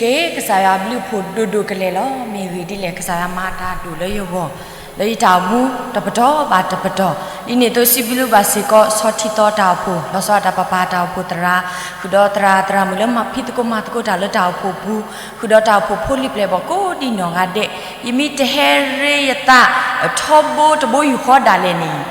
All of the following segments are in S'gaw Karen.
က့ၤ ကစၢ်ယွၤအဘျုးအဖှိၣ်ဒိၣ်ဒိၣ်ကလဲာ်လီၤ. မ့ၢ်ဂ့ၢ်ဒ်လဲၣ် ကစၢ်ယွၤမၤတၢ်ဒိၣ်လၢယဂီၢ်, လၢယတၢ်အိၣ်မူတပတီၢ်ဘၣ်တပတီၢ်, ဒ်န့ၣ်အသိးစံးဘျုးဘၣ်စ့ၢ်ကီး ဆီထံသီတၢ်အိၣ်ဖှိၣ်, လီၤဆီဒၣ်တၢ်ပၢ်ပၢ်တၢ်အိၣ်ဖှိၣ်သရၣ်, ဃုာ်ဒီးသရၣ်သရၣ်မုၣ်လၢမၤဖံးသကိးမၤသကိးတၢ်လၢတၢ်အိၣ်ဖှိၣ်ပူၤ, ဃုာ်ဒီးတၢ်အိၣ်ဖှိၣ်ဖိလံၤပျဲၢ်ဘီၣ်ကိးဒံနီၢ်ဂၤဒဲး, ယမ့ၢ်တဟဲရ့ယသး ထီဘိတဘိယူၢ်ဃီဒၣ်လဲာ်န့ၣ်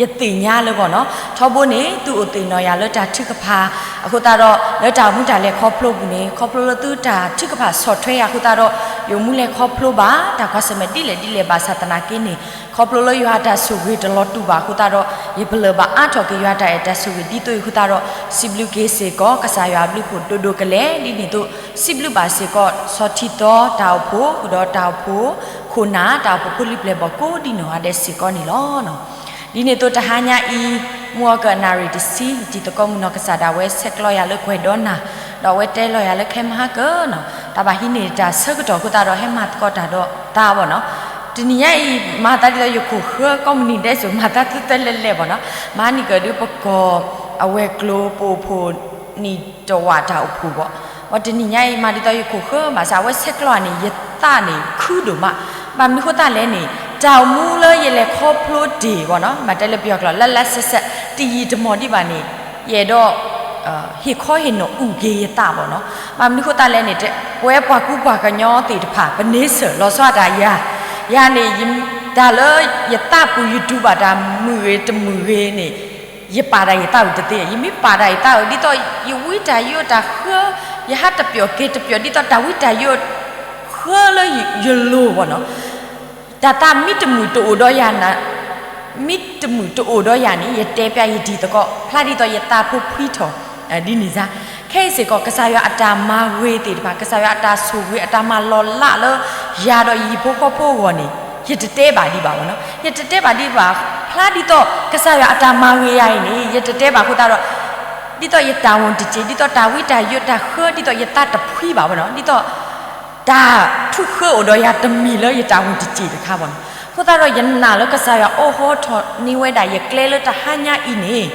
ယသ့ၣ်ညါလၢဘီၣ်နီၤ, ထီဘိန့ၣ် သုအိၣ်သ့ၣ်နီၣ်ယၤလၢတၢ်ထုကဖၣ်, အဃိသတးဒီး လၢတၢ်အိၣ်မူတၢ်လဲၤခီဖျိပူၤန့ၣ် ခီဖျိလၢသုတၢ်ထုကဖၣ်ဆီၣ်ထွဲယၤအဃိသတးဒီး ယအိၣ်မူလဲၤခီဖျိဘၣ် တၢ်ကွၢ်ဆၢၣ်မဲာ်ဒ်လဲၣ်ဒ်လဲၣ်ဘၣ်ဆၣ်သနာ်က့န့ၣ် ခီဖျိလၢယွၤအတၢ်ဆိၣ်ဂ့ၤတလီၤတူာ်ဘၣ်အဃိသတးဒီး ယပလၢၢ်ဘၣ်အါထီၣ်က့ၤယွၤတၢ်အဲၣ်တၢ်ဆိၣ်ဂ့ၤဒ်သိးအံၤအဃိသတးဒီး စံးဘျုးက့ၤစ့ၢ်ကီး ကစၢ်ယွၤအဘျုးအဖှိၣ်ဒိၣ်ဒိၣ်ကလဲာ် ဒ်န့ၣ်အသိး စံးဘျုးဘၣ်စ့ၢ်ကီး ဆီထံသီတၢ်အိၣ်ဖှိၣ် ဃုာ်ဒီးတၢ်အိၣ်ဖှိၣ်ခိၣ်နၢ် တၢ်အိၣ်ဖှိၣ်ဖိလံၤပျဲၢ်ဘီၣ်ကိးဒံနီၢ်ဂၤဒဲးစ့ၢ်ကီးန့ၣ်လီၤ. ဒ်န့ၣ်အသိးတဟါညါအံၤ မုၢ်အီကၢၣ်နၣ်ရံၣ်တဆံ တံၤသကိးမုၣ်နီၢ်ကစၢ်ဒၣ်ဝဲဆဲးကျိးယၤလၢကွဲၤဒီနၤ, ဒီးအဝဲတဲလီၤယၤလၢခဲမဟါကၢနီၤ, တၢ်ဘၣ်ဟံးန့ၢ်တၢ်ဆၢကတီၢ်အဃိသတးဒီး ဟဲမၤသကိးတၢ်ဒီးတၢ်ဘီၣ်နီၤ. တနံၤညါအံၤ မၤသးဒ်သိးယခိၣ်ဃၢ ကိးမုၢ်နံၤဒဲးစိၤ မၤသးသၢသၢလဲၣ်လဲၣ်ဘီၣ်နီၤ, မၤန့ၢ်ကၢၣ်ဒုးပကီၢ်အဝဲၤကျိၤပအိၣ်ဖှိၣ်နံၣ်တဝာ်တၢ်အိၣ်ဖှိၣ်ဘီၣ် ဝဲတနံၤညါအံၤ မၤဒ်သိးယခိၣ်ဃၢဘၣ်ဆၣ် အဝဲဆဲးကျိးန့ၣ် ယသးန့ၣ်ခုဒိၣ်မး, ဘၣ်မနုၤအဃိသတးလဲၣ်န့ၣ် တၢ်အိၣ်မူလၢယလဲၤခီဖျိတ့ၢ်ဘီၣ်နီၤ, မ့ၢ်တဲလၢပယီၤကျိာ် လၢလၢဆဲးဆဲး တယံာ်တမီၢ်ဒံးဘၣ်န့ၣ် ယအဲၣ်ဒိး ဟ့ၣ်ခီဟ့ၣ်နီၤအုၣ်က့ၤယသးဘီၣ်နီၤ, ဘၣ်မနုၤအဃိသတးလဲၣ်န့ၣ် ပဝဲပှၤကူပှၤကညီသ့ၣ်တဖၣ် ပန့ဆၢၣ်လီၤဆီဒၣ်တၢ်ယၤ, ယၤန့ၣ် တၢ်လၢယသးပူၤယတူၢ်ဘၣ်တၢ်မုာ်ဂ့ၤတမုာ်ဂ့ၤန့ၣ် ယပာ်တၢ်ယသးအုးတသ့, ယမ့ၢ်ပာ်တၢ်ယသးအုး ဒ်သိးယဝံတၢ်ယိးတၢ်ဃၢ ယဟးတပျီၣ်က့ၤတပျီၣ် ဒ်သိးတၢ်ဝံတၢ်ယိးဃၢလၢယလိၤဘီၣ်နီၤ, တၢ်သးမ့ၢ်တမုာ်တအိၣ်ဒီးယၤန့ၣ် မ့ၢ်တမုာ်တအိၣ်ဒီးယၤန့ၣ် ယတဲပျးယတံၤသကိး ဖျါဒ်သိးယသးဖိဖှံထီၣ် ဒ်န့ၣ်စ့ၢ်, ခဲအံၤစ့ၢ်ကီး ကစၢ်ယွၤအတၢ်မၤဂ့ၤသ့ၣ်တဖၣ် ကစၢ်ယွၤအတၢ်ဆိၣ်ဂ့ၤအတၢ်မၤလီၤလးလၢ ယၤဒီးယဟံၣ်ဖိဃီဖိအဂီၢ်န့ၣ် ယတတဲဘၣ်ဒံးဘၣ်ဘီၣ်နီၤ, ယတတဲဘၣ်ဒံးဘၣ်, ဖျါဒ်သိးကစၢ်ယွၤအတၢ်မၤဂ့ၤယၤအံၤန့ၣ် ယတတဲဘၣ်အဃိသတးဒီး ဒ်သိးယတၢ်ဝူၣ်တစ့ၣ် ဒ်သိးတၢ်ဝံတၢ်ယိးတၢ်ဃၢ ဒ်သိးယသးတဖှံဘၣ်ဘီၣ်နီၤ, ဒ်သိး တၢ်ထုးဃၢအိၣ်ဒီးယၤတမံၤလၢယတၢ်ဝူၣ်တစ့ၣ်တခါဘီၣ်နီၤ, အဃိသတးဒီးယနာ်လၢကစၢ်ယွၤအိးထီၣ်န့ၢ်ဝဲဒၣ်ယကျဲလၢတဟါညါအံၤန့ၣ်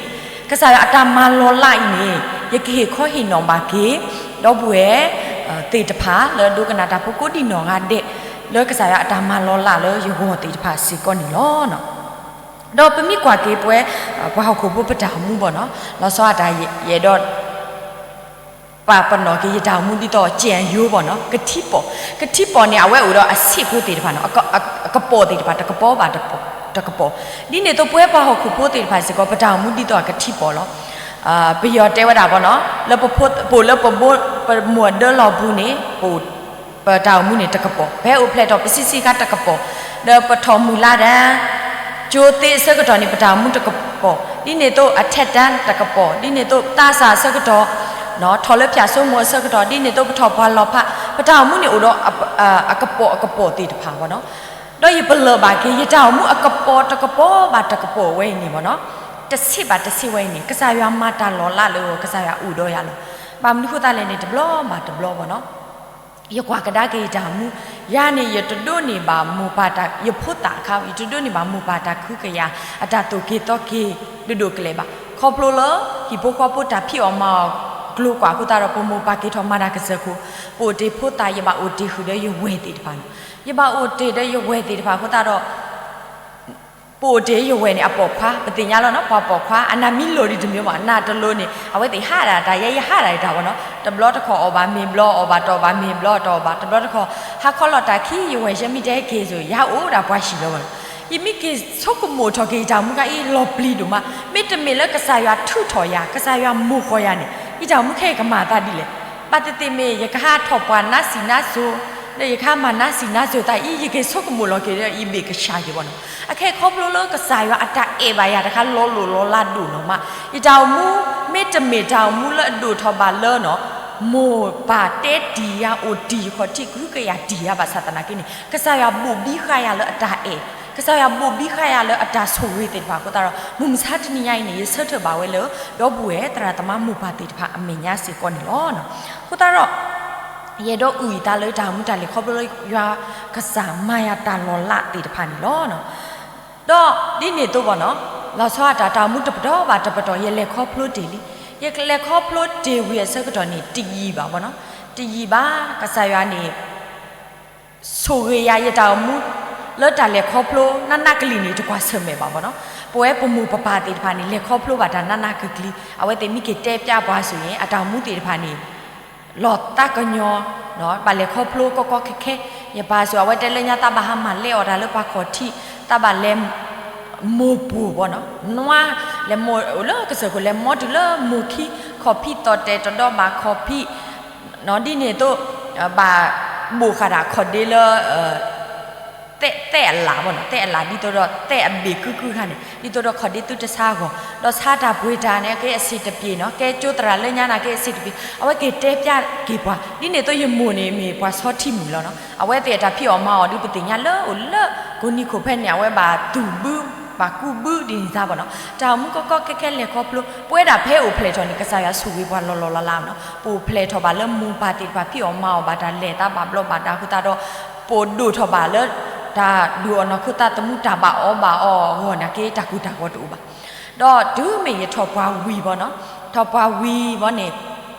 ကစၢ်ယွၤအတၢ်မၤလီၤလးအံၤန့ၣ် ယကဟ့ၣ်ခီဟ့ၣ်နီၤဘၣ်က့ၤ ဒီပုၢ်ဝဲၢ်သ့ၣ်တဖၣ်လၢဒိကနၣ်တၢ်ဖိကိးဒံနီၢ်ဂၤဒဲး လၢကစၢ်ယွၤအတၢ်မၤလီၤလးလၢယဂီၢ်သ့ၣ်တဖၣ်စ့ၢ်ကီးန့ၣ်လီၤ. ဒီးပမ့ၢ်ကွၢ်က့ၤပဝဲ ပှၤဟီၣ်ခိၣ်ဖိပတၢ်အိၣ်မူဘီၣ်နီၤ, လီၤဆီဒၣ်တၢ်ယအဲၣ်ဒိး ပာ်ပနီၣ်က့ၤယတၢ်အိၣ်မူဒ်သိး ကၠဲၣ်ယိဘီၣ်နီၤ, ကထံပီၣ်, ကထံပီၣ်န့ၣ် အဝဲအိၣ်ဒီးအဆံးဖိသ့ၣ်တဖၣ်နီၤ, အကပီၣ်သ့ၣ်တဖၣ် တကပီၤဘၣ်တကပီၤ, ဒ်န့ၣ်အသိးပဝဲပှၤဟီၣ်ခိၣ်ဖိသ့ၣ်တဖၣ်စ့ၢ်ကီး ပတၢ်အိၣ်မူဒ်သိးအကထံပီၣ်လီၤ. ပယီၤတဲဝဲဒၣ်ဘီၣ်နီၤ, လၢပဖိ ပအိၣ်လၢပဘိ ပမိၢ်ဒၢလီၢ်ပူၤန့ၣ် ပအိၣ် ပတၢ်အိၣ်မူန့ၣ်တကပီၤ, ပဟဲအိၣ်ဖျဲၣ်ထီၣ်ပဆံးဆံးခါတကပီၤ, ဒီးပထီၣ်မုၢ်လါဒၣ် ကၠိသ့အဆၢကတီၢ်န့ၣ် ပတၢ်အိၣ်မူတကပီၤ, ဒ်န့ၣ်အသိးအထဲတၢ်တကပီၤ, ဒ်န့ၣ်အသိးသးစၢ်အဆၢကတီၢ် ထီၣ်လၢဖၠၣ်စိမိၤအဆၢကတီၢ်, ဒ်န့ၣ်အသိးပထီၣ်ပှၤလီၤဖး, ပတၢ်အိၣ်မူန့ၣ်အိၣ်ဒီး အကပီၤအကပီၤသ့ၣ်တဖၣ်ဘီၣ်နီၤ, ဒီးယပလၢၢ်ဘၣ်က့ၤ ယတၢ်အိၣ်မူအကပီၤတကပီၤဘၣ်တကပီၤဝဲအံၤန့ၣ်ဘီၣ်နီၤ, တဆံးဘၣ်တဆံးဝဲအံၤန့ၣ် ကစၢ်ယွၤမၤတၢ်လီၤလးလၢအဂီၢ် ကစၢ်ယွၤအိၣ်ဒီးယၤလီၤ. ဘၣ်မနုၤဃိသတးလဲၣ်န့ၣ် တဘျီဘၣ်တဘျီဘီၣ်နီၤ ယကွၢ်ကဒါက့ၤယတၢ်အိၣ်မူ, ယၤန့ၣ် ယတဒိးန့ၢ်ဘၣ်မိၢ်ပၢ်တၢ် ယဖိသၣ်အခါ ယတဒိးန့ၢ်ဘၣ်မိၢ်ပၢ်တၢ်ကဟုကယာ် အတၢ်သိၣ်က့ၤသီက့ၤဒိၣ်ဒိၣ်ကလဲာ်ဘၣ်. ခီဖျိလၢ ဟံၣ်ဖိဃီဖိတၢ်ဖံးအီၣ်မၤအီၣ်ကျိၤကွာ်အဃိသတးဒီး ပမိၢ်ပၢ်က့ၤထီၣ်မၤတၢ်ကစၢၢ်ခိၣ်, ပအိၣ်တ့ၢ်ဖိသၣ် ယဘၣ်အိၣ်တ့ၢ်ဃုာ်ဒီးယဝဲၢ်သ့ၣ်တဖၣ်န့ၣ်, ယဘၣ်အိၣ်တ့ၢ်ဒီးယဝဲၢ်သ့ၣ်တဖၣ်အဃိသတးဒီး ပအိၣ်တ့ၢ်ယဝဲၢ်န့ၣ် အပိာ်ခွါ ပသ့ၣ်ညါလီၤနီၤ ပှၤပိာ်ခွါ အနၢ်မံလိာ်ဒံးတမံၤဘၣ် နၢ်တလိၤန့ၣ် အဝဲသ့ၣ်ဟးဒၣ်တၢ် ယဲယဟးဒၣ်တၢ်ဘၣ်နီၤ တဘျီတခီၣ်အီၣ်ဘၣ်မ့ၤဘျီ အီၣ်ဘၣ်တအီၣ်ဘၣ်မ့ၤဘျီ တအီၣ်ဘၣ် တဘျီတခီၣ် ဟးခီလီၤတၢ်ခံ ယဝဲၢ်ယဲမ့ၢ်တဟဲက့ၤစိၤ ယဟးအိၣ်ဒၣ်ပှၤဟံၣ်လီၤဘၣ်နီၤ ယမ့ၢ်က့ၤဆိကမိၣ်ထီၣ်က့ၤယတၢ်အိၣ်မူခါအံၤ လီၤပျံၤဒိၣ်မး မ့တမ့ၢ်လၢကစၢ်ယွၤထုးထီၣ်ယၤ ကစၢ်ယွၤမိၢ်ဃီၤယၤန့ၣ် ယတၢ်အိၣ်မူခဲအံၤကမၤအသးဒ်လဲၣ် ဘၣ်သ့ၣ်သ့ၣ်မ့ၢ် ယကဟးထီၣ်ပှၤနါစံၣ်နါစိၤ ဒီးယကဟးမၤနါစံၣ်နါစိၤသးအံၤ ယက့ၤဆိကမိၣ်လီၤက့ၤဒီး ယဘ့ၣ်ကဆှီက့ၤဘၣ်နီၤ အခဲအံၤခီဖျိလၢကစၢ်ယွၤအတၢ်အဲၣ်ဘၣ်ယၤတခါ လီၤလိၢ်လီၤလးဒိၣ်နီၤမး ယတၢ်အိၣ်မူ မ့တမ့ၢ်တၢ်အိၣ်မူလၢအဒိၣ်ထီၣ်ဘၣ်လၢနီၤ မိၢ်ပၢ်တဲတံၢ်ယၤ အိၣ်တံၢ်ယခီၣ်ထံး ကဟုကယာ်တံၢ်ယၤဘၣ်ဆၣ်သနာ်က့န့ၣ် ကစၢ်ယွၤဘိၣ်ဘံဃာ်ယၤလၢအတၢ်အဲၣ် ကစၢ်ယွၤဘိၣ်ဘံဃာ်ယၤလၢအတၢ်ဆိၣ်ဂ့ၤသ့ၣ်တဖၣ်အဃိသတးဒီး မုၢ်မဆါတနံၤညါအံၤန့ၣ် ယဆၢထၢၣ်ဘၣ်ဝဲလၢ ဒီပုၢ်ဝဲၢ်သရၣ်သမါမိၢ်ပၢ်သ့ၣ်တဖၣ်အမဲာ်ညါစ့ၢ်ကီးန့ၣ်လီၤ. အဃိသတးဒီး ယအဲၣ်ဒိးအုၣ်ယသးလၢတၢ်အိၣ်မူတၢ်လဲၤခီဖျိလၢ ယွၤကစၢ်မၤယၤတၢ်လီၤလးသ့ၣ်တဖၣ်န့ၣ်လီၤ. ဒီးဒ်န့ၣ်အသိးဘၣ်နီၤ လီၤဆီဒၣ်တၢ် တၢ်အိၣ်မူတပတီၢ်ဘၣ်တပတီၢ် ယလဲၤခီဖျိတ့ၢ်လံ. ယလဲၤခီဖျိတ့ၢ်ဝံၤအဆၢကတီၢ်န့ၣ် တယံာ်ဘၣ်ဘၣ်နီၤ တယံာ်ဘၣ်, ကစၢ်ယွၤန့ၣ် ဆိၣ်ဂ့ၤယၤယတၢ်အိၣ်မူ လၢတၢ်လဲၤခီဖျိ နးနးကလံၤန့ၣ် တကွၢ်ဆၢၣ်မဲာ်ဘၣ်ဘၣ်နီၤ. ပဝဲပမိၢ်ပပၢ်သ့ၣ်တဖၣ်န့ၣ် လဲၤခီဖျိဘၣ်တၢ်နးနးကလံၤ, အဝဲသ့ၣ်မ့ၢ်က့ၤတဲပျၢ်ပှၤဆိၣ်ဂ့ၤ အတၢ်အိၣ်မူသ့ၣ်တဖၣ်န့ၣ် လီၤသးကညီၤ, ဘၣ်လဲၤခီဖျိကီကီခဲခဲ, ယပၢ်ဆိၣ် အဝဲတဲလၢညါ သးဘၣ်ဟးမၤလဲအီၣ်တၢ်လၢပှၤခီၣ်ထံး, သးဘၣ်လဲၤ မိၢ်ပှိၢ်ဘၣ်နီၤ, နွါ, လဲၤမိၢ်အိၣ်လၢကစၢၢ်ခိၣ် လဲၤမိၢ်တုၤလၢမိၢ်ခံ, ခီၣ်ဖံးသီၣ်တဲာ်တဒီဘၣ်ခီၣ်ဖံး, ဒ်န့ၣ်အသိး ဘၣ်ဘိၣ်ဃာ်တၢ်ခီၣ်ဒ့လၢ သဲၣ်အလၣ်ဘၣ်နီၤ, သဲၣ်အလၣ်ဒ်သိးဒီးသဲၣ်အဘ့ၣ်ကုၢ်ကုၢ်ခါန့ၣ် ဒ်သိးဒီးခီၣ်ဒ့သုတဆါအဂီၢ်, ဒီးဆါတၢ်ပှ့ၤတၢ်န့ၣ် က့အဆ့ၣ်တပျ့ၤနီၤ, ကဲကၠိသရၣ်လၢညါန့ၣ် က့အဆ့ၣ်တပျ့ၤ, အဝဲက့ၤတဲပျၢ်က့ၤပှၤ, ဒ်န့ၣ်အသိးယမိၢ်န့ၣ် မ့ၢ်ပှၤဆီထံမုၣ်လီၤနီၤ, အဝဲသ့ၣ်အတၢ်ဖံးအီၣ်မၤအီၣ်ဒုး ပသ့ၣ်ညါလၢအိၣ်လၢကိးနံၤခိၣ်ဖဲန့ၣ် အဝဲဘၣ်သူၣ်ဘု ဘၣ်ကူဘုဒ်န့ၣ်သးဘၣ်နီၤ, တၢ်အိၣ်မူကီကီခဲခဲလဲၤခီဖျိ, ပဝဲဒၣ်ဖဲအိၣ်ဖျဲၣ်ထီၣ်န့ၣ် ကစၢ်ယွၤဆိၣ်ဂ့ၤပှၤလီၤလီၤလးလးနီၤ, ပအိၣ်ဖျဲၣ်ထီၣ်ဘၣ်လၢမိၢ်ပၢ်သ့ၣ်တဖၣ်ဖံးအီၣ်မၤအီၣ်ဘၣ်တၢ်လဲၤသးဘၣ်ဘျီးဘၣ်ဒါအဃိသတးဒီး ပအိၣ်ဒိၣ်ထီၣ်ဘၣ်လၢ တၢ်ဒုးအီၣ်နီၢ်ခိသးသမူတၢ်ဘၣ်အီၣ်ဘၣ်အီအဂီၢ်န့ၣ်က့ တၢ်ကူၣ်တၢ်ဂီၤတအိၣ်ဘၣ်, ဒီးတုၤမ့ၢ်ယထီၣ်ပှၤဝံၤဘၣ်နီၤ, ထီၣ်ပှၤဝံၤဘၣ်န့ၣ်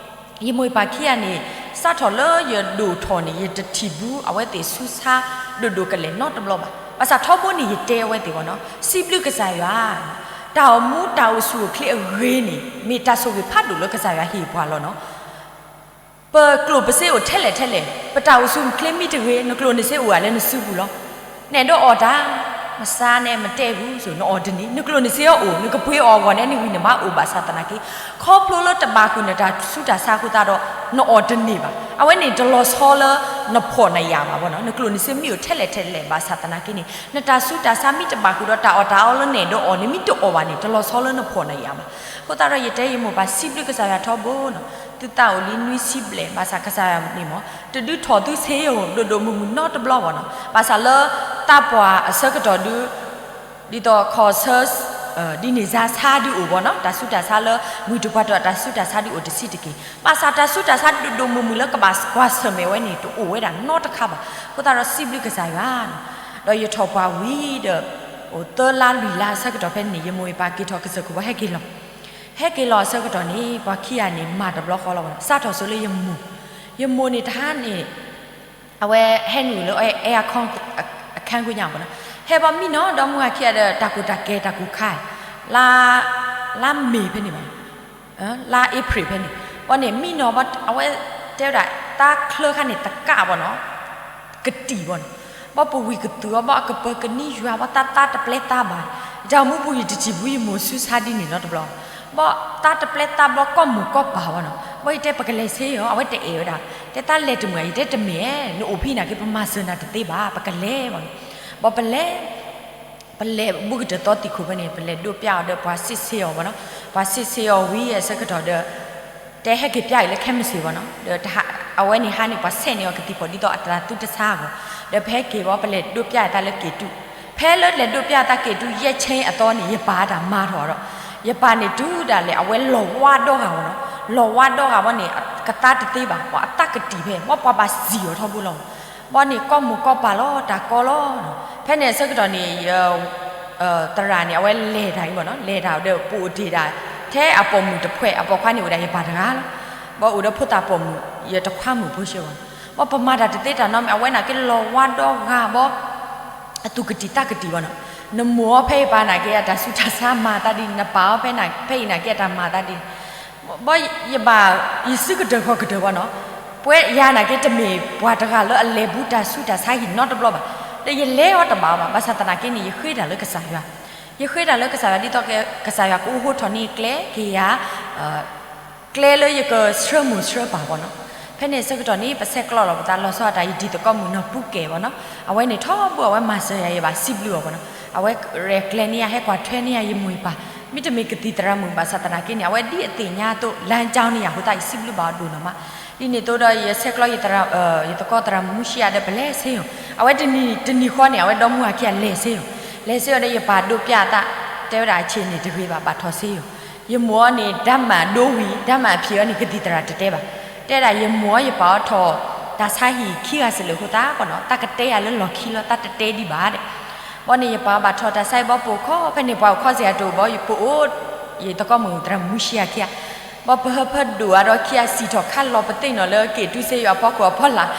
ယမိၢ်ယပၢ်ခံဂၤန့ၣ် စးထီၣ်လၢယဒိၣ်ထီၣ်န့ၣ် ယတထံၣ်ဘူးအဝဲသ့ၣ်ဆူဆါ ဒိၣ်ဒိၣ်ကလဲာ်နီတဘျီဘၣ်. ဘၣ်ဆၣ်ထီဘိန့ၣ်ယတဲအဝဲသ့ၣ်ဘၣ်နီၤ, စံးဘျုးကစၢ်ယွၤ, တၢ်အိၣ်မူတၢ်အိၣ်ဆူၣ်အိၣ်ချ့အဂ့ၤန့ၣ် မ့ၢ်တၢ်ဆိၣ်ဂ့ၤဖးဒိၣ်လၢကစၢ်ယွၤဟ့ၣ်ပှၤလီၤနီၤ. ပကျိၣ်ပစ့အိၣ်ထဲလဲၣ်ထဲလဲၣ်, ပတၢ်အိၣ်ဆူၣ်အိၣ်ချ့မ့ၢ်တဂ့ၤ နကျိၣ်နစ့အိၣ်ဂ့ၤလၢနစုပူၤလီၤ. နအဲၣ်ဒိးအီၣ်တၢ်, မဆါနဲမတဲဘူးစိၤ နအီၣ်တန့ၢ်, နကျိၣ်နစ့အအိၣ် နကပှ့ၤအီၣ်အဂီၢ်န့ၣ်နဂံၢ်နဘါအိၣ်ဘၣ်ဆၣ်သနာ်က့, ခီဖျိလၢတဘၣ်ဃုာ်နတၢ်ဆူးတၢ်ဆါအဃိသတးဒီး နအီၣ်တန့ၢ်ဘၣ်. အဝဲန့ၣ်တလီၤဆီလၢနဖှီၣ်နယာ်ဘၣ်ဘၣ်နီၤ, နကျိၣ်နစ့မ့ၢ်အိၣ်ထဲလဲၣ်ထဲလဲၣ်ဘၣ်ဆၣ်သနာ်က့န့ၣ် နတၢ်ဆူးတၢ်ဆါမ့ၢ်တဘၣ်ဃုာ်ဒီးတၢ်အီၣ်တၢ်အီလၢနအဲၣ်ဒိးအီၣ်န့ၣ် မ့ၢ်တအီၣ်ဘၣ်န့ၣ် တလီၤဆီလၢနဖှီၣ်နယာ်ဘၣ်. အဃိသတးဒီးယတဲယမိၢ်ပၢ်စံးဘျုးကစၢ်ယွၤထီဘိနီၤ, သုသးအိၣ်လံနွံဆံဘျဲၣ်ဘၣ်ဆၣ်ကစၢ်ယွၤန့ၣ်မ့ၢ် တဒုးထီၣ်သုဆ့ယိၤ ဒိၣ်ဒိၣ်မုၢ်မုၢ်နီတဘျီဘၣ်နီၤ, ဘၣ်ဆၣ်လၢသးပှၢ်အဆၢကတီၢ်ဒုး ဒ်သိးခီၣ်ဆၢ ဒ်န့ၣ်စါဆါဒုးအိၣ်ဘၣ်နီၤ, တၢ်ဆူးတၢ်ဆါလၢ မုၢ်တပှၤတီၢ်တၢ်ဆူးတၢ်ဆါဒုးအိၣ်တဆံးတက့ၢ်. ဘၣ်ဆၣ်တၢ်ဆူးတၢ်ဆါဒိၣ်ဒိၣ်မုၢ်မုၢ်လၢကဘၣ်ကွၢ်ဆၢၣ်မဲာ်ဝဲန့ၣ် တအိၣ်ဝဲဒၣ်နီတခါဘၣ်. အဃိသတးဒီးစံးဘျုးကစၢ်ယွၤနီၤ, ဒီးယထီၣ်ပှၢ်ဝံၤဒီး အိၣ်သၢလါလွံၢ်လါအဆၢကတီၢ်ဖဲန့ၣ် ယမိၢ်ယပၢ်က့ၤထီၣ်ကစၢၢ်ခိၣ်ဘၣ်ဟဲက့ၤလီၤ. ဟဲက့ၤလီၤအဆၢကတီၢ်န့ၣ် ပှၤခံဂၤန့ၣ် မၤတဘျီဃီလီၤဘၣ်နီၤ, စးထီၣ်ဆိလၢယမိၢ်, ယမိၢ်န့ၣ်တဟါန့ၣ် အဝဲဟဲနုာ်လၢအဲအခီ အခန်းခွင်ညါဘၣ်နီၤ, ဟဲဘၣ်မံနီၤ ဒီမါဝၤခံဂၤဒီး တၢ်ကူၣ်တၢ်ကဲတၢ်ကူၣ်ခါ, လါ လါမ့ၤဖဲန့ၣ်ဘၣ်, လါအ့ဖြ့ၣ်ဖဲန့ၣ်, ဘၣ်န့ၣ်မံနီၤဘၣ် အဝဲတဲဝဲဒၣ် သးချၢခါန့ၣ်တကးဘၣ်နီၤ, ကတံၢ်ဘၣ်နီၤ, ဘၣ်ပဝံၤကတုၤအီၤဘၣ် အကပၢၤကနံယွၤဘၣ် သးသးတပျဲသးဘၣ်, တၢ်အိၣ်မူပူၤယတထံၣ်ဘူးယမိၢ်ဆူးဆါဒ်န့ၣ်နီတဘျီ ဘၣ်သးတပျဲသးဘျီ ကီၢ်မိၢ်ကီၢ်ပၢ်ဘၣ်နီၤ, ဘၣ်ယတဲပကလဲၤဆ့အီၤ အဝဲတအဲၣ်ဝဲဒၣ်, တဲသးလဲၤတမုာ်ဧါ ယတဲတမ့ၢ်ဧါ နအိၣ်ဖဲန့ၣ်က့ ပမၤစၢၤနၤတသ့ဘၣ် ပကလဲၤဘၣ်နီၤ, ဘၣ်ပလဲၤ ပလဲၤဘူးကတၢၢ်သီသံၣ်ခိၣ်ဖဲန့ၣ် ပလဲၤဒိးပျၢ်အီၤဒီးပှၤစံးဆ့အီၤဘၣ်နီၤ, ပှၤစံးဆ့အီၤဝံၤအဆၢကတီၢ်ဒီး တဲဟဲက့ၤပျၢ်အံၤလၢခဲမုၢ်ဆ့ၣ်ဘၣ်နီၤ, ဒီးအဝဲန့ၣ်ဟါန့ၣ် ပှၤဆဲးန့ၢ်အီၤကသံၣ်ဖီၣ်ဒ်သိးအတၢ်သူတဆါအဂီၢ်, ဒီးပဟဲက့ၤဘၣ် ပလဲၤဒိးပျၢ်အသးလၢက့ၤတု, ဖဲလၢလဲၤဒိးပျၢ်အသးက့ၤတု ယဲၢ်ဆဲအသီန့ၣ် ယပၢ်တၢ်မၤထီၣ်ဒီး, ယပၢ်န့ၣ်တုၤဒၣ်လဲာ် အဝဲလီၤဝါဒီဂၤဘၣ်နီၤ, လီၤဝါဒီဂၤဘၣ်န့ၣ် ကသါတသ့ဘၣ် အသးကတံၢ်ဖဲ ဘၣ်ပှၤဘၣ်စံၣ်အီၤထီဘိလီၤ, ဘၣ်န့ၣ်ကီၢ်မိၢ်ကီၢ်ပၢ်လီၤ တၢ်ကီလီၤ, ဖဲန့ၣ်အဆၢကတီၢ်န့ၣ် သရၣ်န့ၣ် အဝဲလဲၤတၢ်အံၤဘၣ်နီၤ, လဲၤတၢ်ဒီး ပအိၣ်တ့ၢ်ဒၣ် ထဲအပိာ်မုၣ်တဖှဲး အပိာ်ခွါန့ၣ်အိၣ်ဒၣ်ယပၢ်တဂၤလီၤ, ဘၣ်အိၣ်ဒီးဖိသၣ်ပိာ်မုၣ် ယတခွါမုၣ်ဖိဆှၢဘၣ်, ဘၣ်ပမၤတၢ်တသ့တၢ်နီတမံၤ အဝဲန့ၣ်က့လီၤဝါဒီဂၤဘၣ်, အသူၣ်ကတံၢ်သးကတံၢ်ဘၣ်နီၤ, နမိၢ်အီၤဖဲအံၤပၢ်န့ၣ်က့ အတၢ်ဆူးတၢ်ဆါမၤသးဒ်န့ၣ်, နပၢ်အီၤဖဲအံၤန့ၣ်က့ အတၢ်မၤသးဒ်န့ၣ်, ဘၣ်ယဘၣ် ယစုကတၢၢ်ခီၣ်ကတၢၢ်ဘၣ်နီၤ, ပဝဲယၤန့ၣ်က့ တမ့ၢ်ပှၤတဂၤလၢအလဲၤဘူးတၢ်ဆူးတၢ်ဆါဟံၣ်နီတဘျီဘၣ်, ဒီးယလဲၤအီၤတဘၣ်ဘၣ်, ဘၣ်ဆၣ်သနာ်က့န့ၣ် ယဃ့တၢ်လၢကစၢ်ယွၤ, ယဃ့တၢ်လၢကစၢ်ယွၤ ဒ်သိးကစၢ်ယွၤကအိးထီၣ်န့ၢ်ကျဲက့ၤယၤ ကျဲလၢယကဆှၢမိၢ်ဆှၢပၢ်ဘၣ်နီၤ, ဖဲန့ၣ်အဆၢကတီၢ်န့ၣ် ပဆဲးကျိးလီၤပသးလီၤဆီဒၣ်တၢ် ယတံၤသကိးမုၣ်နီၢ်ပူၤကဲဘၣ်နီၤ, အဝဲန့ၣ်ထီဘိအဝဲမၤစၢၤယၤ ယဘၣ်စံးဘျုးအီၤဘၣ်နီၤ, အဝဲရဲၣ်ကျဲၤန့ၢ်ယၤ ဟဲကွၢ်ထွဲန့ၢ်ယၤ ယမိၢ်ယပၢ်, မ့တမ့ၢ်ကသံၣ်သရၣ်မုၣ်ဘၣ်ဆၣ်သနာ်က့န့ၣ် အဝဲဒ်အသ့ၣ်ညါအသိး လမ်းကြောင်းန့ၢ်ယၤအဃိသတး ယစံးဘျုးဘၣ်အီၤဒိၣ်နီၢ်မး, ဒ်န့ၣ်အသိးဒီး ယဆဲးကျိး ယသကိးသရၣ်မုၣ်မူရှံယၤဒီး ပလဲၤဆ့ယိၤ, အဝဲတနံၤတနံၤဃီန့ၣ် အဝဲဒီမါဝၤခံဂၤလဲၤဆ့ယိၤ, လဲၤဆ့ယိၤဒီး ယပၢ်ဒိးပျၢ်အသး, တဲဝဲဒၣ် အဆ့ၣ်န့ၣ်တဂ့ၤဘၣ် ဘၣ်ထီၣ်ဆ့ယိၤ, ယမိၢ်အီၤန့ၣ် ဓာတ်မှန်ဒိဝံၤ ဓာတ်မှန်အဖြေအီၤန့ၣ် ကသံၣ်သရၣ်တတဲဘၣ်, တဲဒၣ်ယမိၢ်အီၤယပၢ်အီၤထီၣ် တၢ်ဆါဟံၣ်ခံဂၤစၢၤလၢအဃိသတးနီၤ, တၢ်ကတဲယၤလၢလီၢ်ခံလီၤ တၢ်တတဲဒံးဘၣ်ဒဲး, ဘၣ်န့ၣ် ယပၢ်ဘၣ်ထီၣ်တၢ်ဆါဟံၣ်ဘၣ် ပအိၣ်ခီ ဖဲန့ၣ်ပှၤအိၣ်ခီစ့ၢ်ကီးတအိၣ်ဘၣ် ယပအိၣ်, ယသကိးမုၣ်သရၣ်မုၣ်မူရှံယၤခံဂၤ ဘၣ်ပဟၢဖၢဒိၣ်အါဒီးခံအစံၣ်ထီၣ်ခးလီၤပသ့ၣ်နီၣ်လၢက့ၤတုၤစ့ယွၤအဖီခိၣ်အဖီလာ်,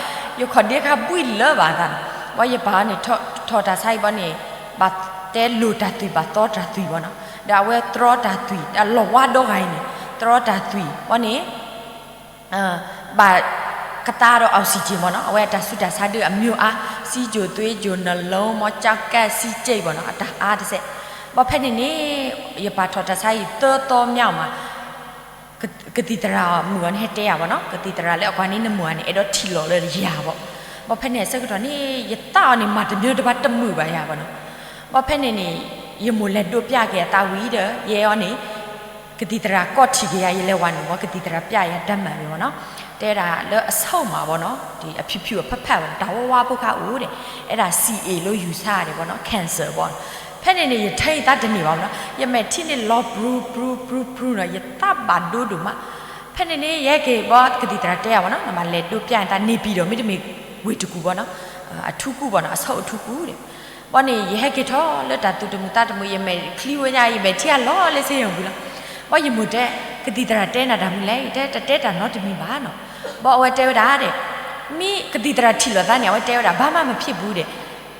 ယခီၣ်ဒ့ခါဘှံးလၢၤဘၣ်သး, ဘၣ်ယပၢ်န့ၣ် ထီၣ်တၢ်ဆါအံၤဘၣ်န့ၣ်, ဘၣ်တဲလိာ်တၢ်သွံၣ်ဘၣ်သီတၢ်သွံၣ်ဘၣ်နီၤ, ဒီးအဝဲတြီတၢ်သွံၣ် အလီၢ်ဝါဒီဂၤအံၤန့ၣ်, တြီတၢ်သွံၣ်ဘၣ်န့ၣ် ဘၣ်ကသါဒီး oxygen ဘၣ်နီၤ, အဝဲအတၢ်ဆူးတၢ်ဆါဒုးအမံၤအါ, စံကၠိၤသွ့ကၠိၤ နလီမီကၠီကဲ စံကၠ့ဘၣ်နီၤ, အတၢ်အါတစဲး, ဘၣ်ဖဲန့ၣ်န့ၣ်, ယပၢ်ထီၣ်တၢ်ဆါအံၤသၢသီမးမး ကသံၣ်သရၣ်မုၣ်အီၤန့ၣ်ဟဲတဲယၤဘၣ်နီၤ, ကသံၣ်သရၣ်လၢအကွၢ်န့ၢ်နမိၢ်န့ၣ် အဲၣ်ဒိးထံၣ်လီၤလၢယၤဘၣ်, ဘၣ်ဖဲန့ၣ်အဆၢကတီၢ်န့ၣ် ယသးအီၤန့ၣ် မၤတမံၤတဘၣ်တမုာ်ဘၣ်ယၤဘၣ်နီၤ, ဘၣ်ဖဲန့ၣ်န့ၣ်, ယမိၢ်လဲၤဒိးပျးက့ၤအသးဝံၤဒီး ယဲအီၤန့ၣ် ကသံၣ်သရၣ်ကိးထံၣ်က့ၤယၤ ယလဲၤဝၤန့ၣ်ဘၣ် ကသံၣ်သရၣ်ပျးယၤတၢ်မၤမ့ၢ်ဘၣ်နီၤ, တဲဒၣ်လၢအဆိၣ်မးဘၣ်နီၤ, ဒ်အဖံးဖံးအဖးဖးဘၣ်နီၤ, တၢ်ဝါဝါဖိခါအိၣ်ဒီး, အဲၣ်ဒိး စံးအ့ၣ် လၢယူၤဆါဒဲးဘၣ်နီၤ, cancer ဘၣ်နီၤ, ဖဲန့ၣ်န့ၣ် ယထၢအသးတန့ၢ်ဘၣ်နီၤ, ယမဲာ်ထံန့ၣ်လီၤပြူပြူပြူပြူနီၤ, ယသးဘၣ်ဒိဒိၣ်မး, ဖဲန့ၣ်န့ၣ် ယဟဲက့ၤဘၣ်ကသံၣ်သရၣ်တဲယၤဘၣ်နီၤ, နမၤလဲၤဒိးပျးန့ၣ်တၢ်န့ၢ်ပံၤဒီး မ့တမ့ၢ်ဝ့ၢ်တကူၣ်ဘၣ်နီၤ, အထူကူၣ်ဘၣ်နီၤ, အဆိၣ်အထူကူၣ်ဒဲး ဘၣ်န့ၣ် ယဟဲက့ၤထီၣ်လၢတၢ်သူၣ်တမုာ်သးတမုာ် ယမဲာ်ချံဝဲညါ ယမဲာ်ထံအလီၤလၢစ့ယီၤပူၤလီၤ, ဘၣ်ယမိၢ်တဲ, ကသံၣ်သရၣ်တဲနၤတၢ်မနုၤလဲၣ်, ယတဲတတဲတၢ်နီတမံၤဘၣ်နီၤ, ဘၣ်အဝဲတဲဝဲဒၣ်ဒဲး, မ့ၢ်ကသံၣ်သရၣ်ထံၣ်လိာ်သးန့ၣ် အဝဲတဲဝဲဒၣ် ဘာမှမဖြစ်ဘူးဒဲး,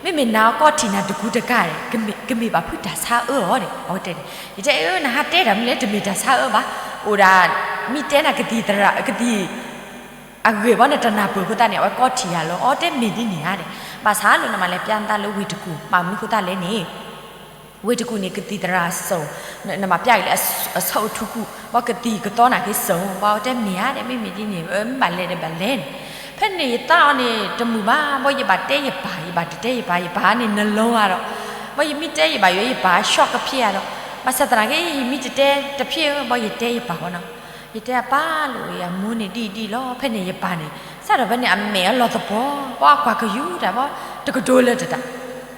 မ့မ့ၢ်နၤအကိးထံၣ်နၤတကူတကၤဒဲး, ကမ့ၢ်ဘၣ်ဖုတၢ်ဆါအၢအီၤဒဲး အဝဲတဲန့ၣ်, ယတဲအၢ နဟးတဲတၢ်မနုၤလဲၣ် တမ့ၢ်တၢ်ဆါအၢဘၣ်, အိၣ်ဒၣ်, မ့ၢ်တဲနၤကသံၣ်သရၣ် ကသံၣ် အဂ့ၢ်ဘၣ်န့ၣ် တနၢ်ပၢၢ်အဃိသတးန့ၣ် အဝဲကိးထံၣ်ယၤလီၤ, အီတဲမ့ၢ်ဒ်န့ၣ်ဧါဒဲး, ဘၣ်ဆၣ်လၢနမၤလဲၤပျးနသးလၢဝ့ၢ်တကူၣ် ဘၣ်မနုၤအဃိသတးလဲၣ်န့ၣ်, ဝ့ၢ်တကူၣ်န့ၣ် ကသံၣ်သရၣ်စိၤ, နမၤပျးက့ၤလၢအဆိၣ်အထူကူၣ် ဘၣ်ကသံၣ်ကသီနာ်က့စိၤ, ဘၣ်အီတဲမ့ၢ်ဧါဒဲး မ့မ့ၢ်ဒ်န့ၣ် မ့ၢ်ဘၣ်လဲၤဒီးဘၣ်လဲၤန့ၣ်, ဖဲန့ၣ်ယသးအီၤန့ၣ် တမုာ်ဘၣ်, ဘၣ်ယဘၣ်တဲယပၢ် ယဘၣ်တတဲယပၢ် ယပၢ်န့ၣ်နလီၤဧါဒီး, ဘၣ်ယမ့ၢ်တဲယဘၣ်ယိၤ ယပၢ်ဆီၣ်ကဖျ့ဧါဒီး, ဘၣ်ဆၣ်သနာ်က့ ယမ့ၢ်တတဲတဖျ့ဧါ ဘၣ်ယတဲယပၢ်ဘၣ်နီၤ, ယတဲအပၢ်လၢအမိၢ်န့ၣ်ဒ်အံၤဒ်အံၤလီၤ, ဖဲန့ၣ်ယပၢ်န့ၣ် စးထီၣ်ဖဲန့ၣ် အမဲာ်အလီၤသပှီၤ, ဘၣ်အကွၢ်ကယူၤတၢ်ဘၣ်, တကတိၤလၢၤတၢ်,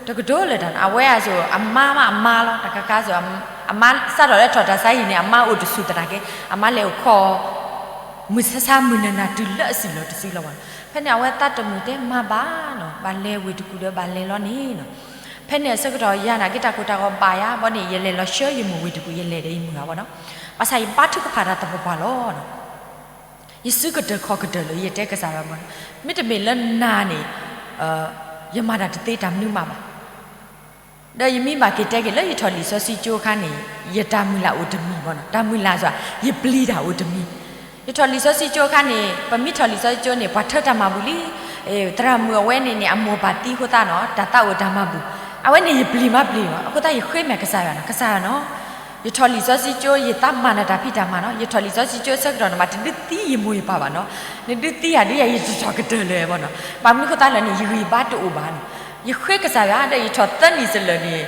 တကတိၤလၢၤတၢ်နီၤ, အဝဲအါဆိ အမါမးအမါလီၤ, တခါခါဆိ အမါစးထီၣ်လၢထီၣ်တၢ်ဆါအံၤန့ၣ် အမါအိၣ်တဆူၣ်သနာ်က့ အမါလဲၤအိၣ်ခိး မုၢ်ဆါဆါမုၢ်နၤနၤတုၤလၢအစံၣ်လီၤတစုလီၤဘၣ်နီၤ, ဖဲန့ၣ်အဝဲသးတမုာ်တဲမၤဘၣ်နီၤ, ဘၣ်လဲၤဝ့ၢ်တကူၣ်ဒီးဘၣ်လဲၤလီၤန့ၣ်နီၤ, ဖဲန့ၣ်အဆၢကတီၢ်ယၤနာ်က့တၢ်ကိၢ်တၢ်ဂီၤဘၣ်ယၤ ဘၣ်န့ၣ် ယလဲၤလီၤဆှၢယမိၢ်ဝ့ၢ်တကူၣ် ယလဲၤဒီးယမုၢ်ဧါဘၣ်နီၤ, ဘၣ်ဆၣ်ယဘါထုကဖၣ်တၢ်သပှၢ်ပှၢ်လီၤနီၤ, ယစုကတၢၢ်ခီၣ်ကတၢၢ်လၢယတဲကစၢ်ယွၤဘၣ်နီၤ, မ့တမ့ၢ်လၢနၤန့ၣ် ယမၤတၢ်တသ့တၢ်မနုၤမးဘၣ် ဒီးယမ့ၢ်ဘၣ်က့ၤတဲက့ၤလၢယထီၣ်လံာ်စီဆှံကၠိအခါန့ၣ် ယတၢ်မုၢ်လၢ်အိၣ်တမံၤဘၣ်နီၤ, တၢ်မုၢ်လၢ်စ့ၢ် ယပျံၤတၢ်အိၣ်တမံၤ, ယထီၣ်လံာ်စီဆှံကၠိအခါန့ၣ် ပမ့ၢ်ထီၣ်လံာ်စီဆှံကၠိန့ၣ် ပှၤထၢတၢ်မၤဘူၣ်လံ, သရၣ်မုၣ်အဝဲန့ၣ်န့ၣ် အမိၢ်ပၢ်သံအဃိသတးနီၤ တၢ်သးအိၣ်တၢ်မၤဘူၣ်, အဝဲန့ၣ်ယပျံၤမးပျံၤဘၣ်, အဃိသတးယဃ့မ့ၢ်ကစၢ်ယွၤနီၤ, ကစၢ်ယွၤနီၤ ယထီၣ်လံာ်စီဆှံကၠိ ယသးမၤနၢၤတၢ်ဖံးတၢ်မၤနီၤ, ယထီၣ်လံာ်စီဆှံကၠိအဆၢကတီၢ်န့ၣ် မ့ၢ်တဒုးသံယမိၢ်ယပၢ်ဘၣ်နီၤ, နဒုးသံယၤဒုးယၤ ယတထီၣ်ကတၢၢ်လၢၤဘၣ်နီၤ, ဘၣ်မနုၤအဃိသတးလဲၣ်န့ၣ် ယဂံၢ်ယဘါတအိၣ်ဘၣ်နီၤ, ယဃ့ကစၢ်ယွၤဒီးယထီၣ်သၢနံၣ်စလၢာ်န့ၣ်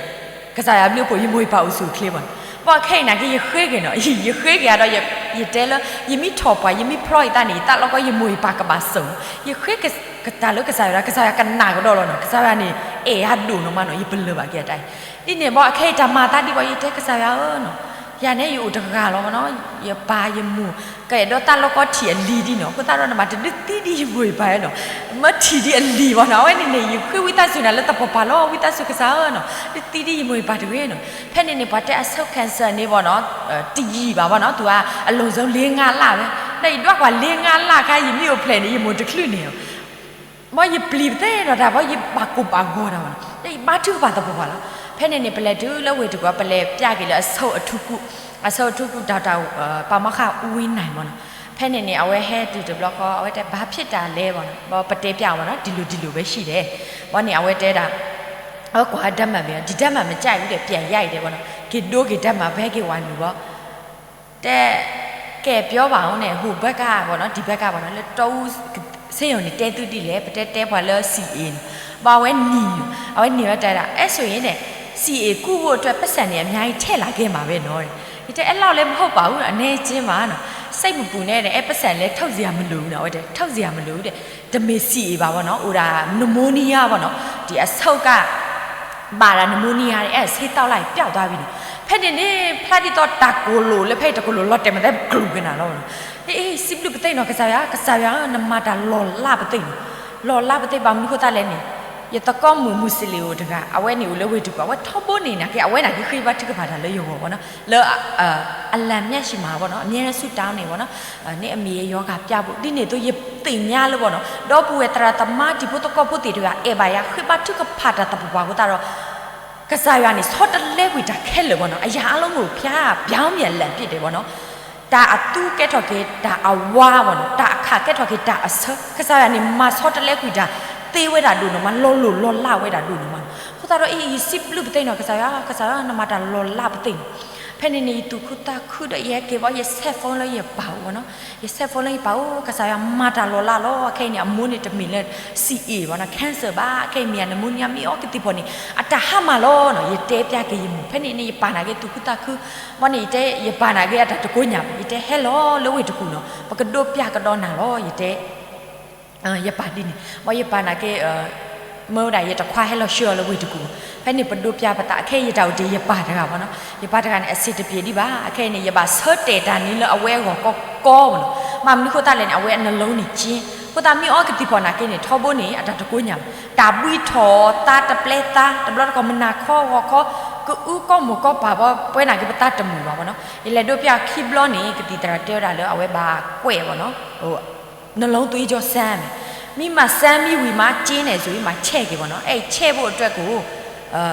ကစၢ်ယွၤဘျုးဖှိၣ် ယမိၢ်ယပၢ်အိၣ်ဆူၣ်အိၣ်ချ့ဘၣ်နီၤ, ဘၣ်ခဲအံၤနာ်က့ ယဃ့က့ၤနီၤ, ယဃ့က့ၤဒီး ယတဲလၢ ယမ့ၢ်ထီၣ်ပှၢ် ယမ့ၢ်ဖျီယသးန့ၣ် ယသးလီကီ ယမိၢ်ယပၢ်ကဘၣ်စိာ်နီၤ, ယဃ့ကတၢၢ်လၢကစၢ်ယွၤဒီး ကစၢ်ယွၤကနၣ်ကဒီးလီၤနီၤ, ကစၢ်ယွၤန့ၣ် အဲၣ်ယၤဒိၣ်နီၤမးနီၤ, ယပလၢၢ်ဘၣ်က့ၤအတၢ်အံၤ, ဒ်န့ၣ်ဘၣ် အခဲအံၤတၢ်မၤအသးဒ်ဘၣ် ယတဲကစၢ်ယွၤဧၢနီၤ, ယၤန့ၣ်ယအိၣ်တဂၤလီၤမးနီၤ, ယပၢ်ယမိၢ် ကအဲၣ်ဒိးသးလီကီထံၣ်အလံၤဒ်နီၤ, အဃိသတးဒီးနဘၣ်တဒုးသံဒ်ယမိၢ်ယပၢ်ဧၢနီၤ, မၢထံၣ်ဒ်အလံၤဘၣ်နီၤ, အဝဲန့ၣ်န့ၣ် ယဃ့ဝံသးစူၤနၤလၢသပှၢ်ပှၢ်လီၤ, ဝံသးစူၤကစၢ်ဧၢနီၤ, ဒုးသံဒ်ယမိၢ်ယပၢ်တဂ့ၤနီၤ, ဖဲန့ၣ်န့ၣ် ပှၤတဲအဆိ cancer န့ၣ်ဘၣ်နီၤ, တယံာ်ဘၣ်ဘၣ်နီၤ, သူအ အလွန်ဆုံး လေးငါးလ ဝဲ, ဒီးယဒွးကွၢ် လေးငါးလ ခါ ယမ့ၢ်အိၣ်ဖျဲၣ်န့ၣ် ယမိၢ်တချုးန့ၣ် ဘၣ်ယပျံၤပသဲဒီးတၢ် ဘၣ်ယဘၣ်ကိၢ်ဘၣ်ဂီၤတၢ်ဘၣ်နီၤ, ယဘါထုကဖၣ်သပှၢ်ပှၢ်လီၤ, ဖဲန့ၣ်န့ၣ် ပလဲၤတုၤလၢဝ့ၢ်တကူၣ် ပလဲၤပျးက့ၤလၢအဆိအထူကူၣ်, အဆိအထူကူၣ် ဒီးတၢ် ပှၤမီၢ်ဃၢ် ဝံနၢ်မးနီၤ, ဖဲန့ၣ်န့ၣ် အဝဲဟဲတုၤတဘျီဃီ အဝဲတဲ ဘာဖြစ်တာလဲ ဘၣ်နီၤ, ဘၣ်ပတဲပျးဝဲနီၤ ဒ်လိၤဒ်လိၤဝဲဆံးဒဲး, ဘၣ်န့ၣ် အဝဲတဲဒၣ် အဝဲကွၢ်အတၢ်မၤဘၣ် ဒီးတၢ်မၤမ့ၢ်ကၠၢ်အံၤဒီး ပျးယါအံၤဒဲးဘၣ်နီၤ, က့ၤဒိက့ၤတၢ်မၤ ပဟဲက့ၤဝၤနုာ်ဘၣ် တဲ ကဲပြောပါဦးန့ၣ် ဟိုဘက်ကပေါ့နော် ဒီဘက်ကပေါ့နော် လၢတီအူ စ့ယိၤန့ၣ် တဲသုဒ်လဲၣ် ပတဲတဲပှၤလၢ စံးအ့ၣ် န့ၣ်, ဘၣ်အဝဲနံၤ, အဝဲနံၤဝဲတဲဒၣ် အဲၣ်ဆိၣ်အ့ၣ်န့ၣ် စံးအ့ၣ်ကူၣ်အိၣ်အတွက် ပိုက်ဆံတွေ အများကြီးထည့်လာခဲ့မှာပဲနော် န့ၣ်, ယတဲ အဲလောက်လည်း မဟုတ်ပါဘူး အနည်းအကျဉ်းပါနော် စိတ်မပူနဲ့ အဲ ပိုက်ဆံလည်း ထုတ်စရာမလိုဘူးနော် အဝဲတဲ ထုတ်စရာမလိုဘူးတဲ့ တမ့ၢ် စံးအ့ၣ် ဘၣ်ပေါ့နော် အိၣ်ဒၣ် pneumonia ပေါ့နော် ဒီအဆိပ်က ဘၣ်ဒၣ် pneumonia အဲ ဆေးသောက်လိုက် ပျောက်သွားပြီ န့ၣ်, ဖဲန့ၣ်န့ၣ် ဖျါဒ်သိးတၢ်ကိၢ်လိာ်လၢဖဲတကိၢ်လိာ်လီၤတဲာ်မး သဲကျိၤကနၤလီၤ န့ၣ်, အ့ စံးဘျုးပသ့ၣ်နီၤ ကစၢ်ယွၤ ကစၢ်ယွၤဧၢ နမၤတၢ်လီၤလးပသ့ၣ်န့ၣ်, လီၤလးပသ့ၣ် ဘၣ်မနုၤဃိသတးလဲၣ်န့ၣ်, ယသကိးမုၣ်မုၢ်စလ့ၣ်အိၣ်တဂၤ အဝဲန့ၣ်အိၣ်လၢဝ့ၢ်တကူၣ် အဝဲထီဘိန့ၣ်နာ်က့ အဝဲနာ်က့ဃ့ဘါထုကဖၣ်တၢ်လၢယဂီၢ်ဘၣ်နီၤ လၢ အလၢ်မျၢ်ၡံမၤဘၣ်နီၤ အမြဲတမ်းဆုတောင်းန့ၣ်ဘၣ်နီၤ န့ၣ်အမ့ၢ်ယဂၤပျၢ်ဘိ ဒ်န့ၣ်သိးယသ့ၣ်ညါလၢဘၣ်နီၤ ဒီပုၢ်ဝဲၢ်သရၣ်သမါတံၤဖိသကိးဖိသ့ၣ်တဂၤ အဲၣ်ဘၣ်ယၤ ဃ့ဘါထုကဖၣ်တၢ်သပှၢ်ပှၢ်အဃိသတးဒီး ကစၢ်ယွၤန့ၣ် ဆီတလဲကွံာ်တၢ်ခဲလၢာ်ဘၣ်နီၤ အရာအားလုံးကို ဘုရား ပြောင်းပြန်လှန်ပစ်တယ်ဘၣ်နီၤ တၢ်အသူကဲထီၣ်က့ၤတၢ်အဝါဘၣ်နီၤ တၢ်အခၣ်ကဲထီၣ်က့ၤတၢ်အဆၢ ကစၢ်ယွၤန့ၣ် မၤဆီတလဲကွံာ်တၢ် သ့ဝဲဒၣ်ဒိၣ်နီၤမး လီၤလိၢ်လီၤလးဝဲဒၣ်ဒိၣ်နီၤမးနီၤ အဃိသတးဒီး အံၤ ယစံးဘျုးပသ့ၣ်နီၤ ကစၢ်ယွၤ ကစၢ်ယွၤ နမၤတၢ်လီၤလးပသ့ၣ်နီၤ ဖဲန့ၣ်န့ၣ် ယသူၣ်ခုသးခုဒီး ယဟဲက့ၤဘၣ် ယဆဲး phone လၢယပၢ်အိၣ်ဘၣ်နီၤ ယဆဲး phone လၢယပၢ်အိၣ် ကစၢ်ယွၤမၤတၢ်လီၤလးလီၤ အခဲအံၤန့ၣ် အမိၢ်န့ၣ်တမ့ၢ်လၢ စံးအ့ၣ်ဘၣ်နီၤ cancer ဘၣ် အခဲအံၤမ့ၢ်အ pneumonia မ့ၢ်အီကသံၣ်ဖီၣ်န့ၣ် အတၢ်ဟါမၢ်လီၤနီၤ ယတဲပျၢ်က့ၤယမိၢ် ဖဲန့ၣ်န့ၣ် ယပၢ်နာ်က့ သူၣ်ခုသးခု ဘၣ်န့ၣ် ယတဲ ယပၢ်နာ်က့ အတၢ်တကိညၣ်ဘၣ် ယတဲဟဲလီၤလၢဝ့ၢ်တကူၣ်နီၤ ပကဒိးပျၢ်ကဒီးနၤလီၤ ယတဲ ယပၢ်ဒ်န့ၣ် ဘၣ်ယပၢ်နာ်က့ မၢဝဲဒၣ်ယတခွါဟဲလီၤဆှၢအီၤလၢဝ့ၢ်တကူၣ် ဖဲန့ၣ်ပဒိးပျၢ်ပသး အခဲအံၤယတၢ်အိၣ်တ့ၢ်ယပၢ်တဂၤဘၣ်နီၤ ယပၢ်တဂၤန့ၣ် အဆင်တပြေဒံးဘၣ် အခဲအံၤန့ၣ် ယဘၣ်ဆၢတဲာ်တၢ်န့ၣ်လၢအဝဲအဂီၢ်ကီကီဘၣ်နီၤ ဘၣ်မနုၤအဃိသတးလဲၣ်န့ၣ် အဝဲအ နှလုံး န့ၣ် ကၠ့ အဃိသတးမ့ၢ်အီကသံၣ်ဖီၣ်နာ်က့န့ၣ် ထီဘိန့ၣ် အတၢ်တကိညၣ်ဘၣ် တၢ်ဘှံးထီၣ်သးတပျဲသး တဘျီတခီၣ်မနၤခီဂီၤခီ ကအုကီမိၢ်ကီပၢ်ဘၣ် ပဝဲနာ်က့ပသးတမုာ်ဘၣ်ဘၣ်နီၤ ယလဲၤဒိးပျၢ်ခံဘျီန့ၣ် ကသံၣ်သရၣ်တဲဝဲဒၣ်လၢအဝဲဘၣ်ကွဲးဘၣ်နီၤ နှလုံးသွေးကြော စမ်း မ့ၢ်မၤစမ်းမံဝံၤမး ကၠ့န့ၣ် စူၤမးဆဲးက့ၤဘၣ်နီၤ အဲၣ်ဆဲးဖိအတြဲၤကိၣ်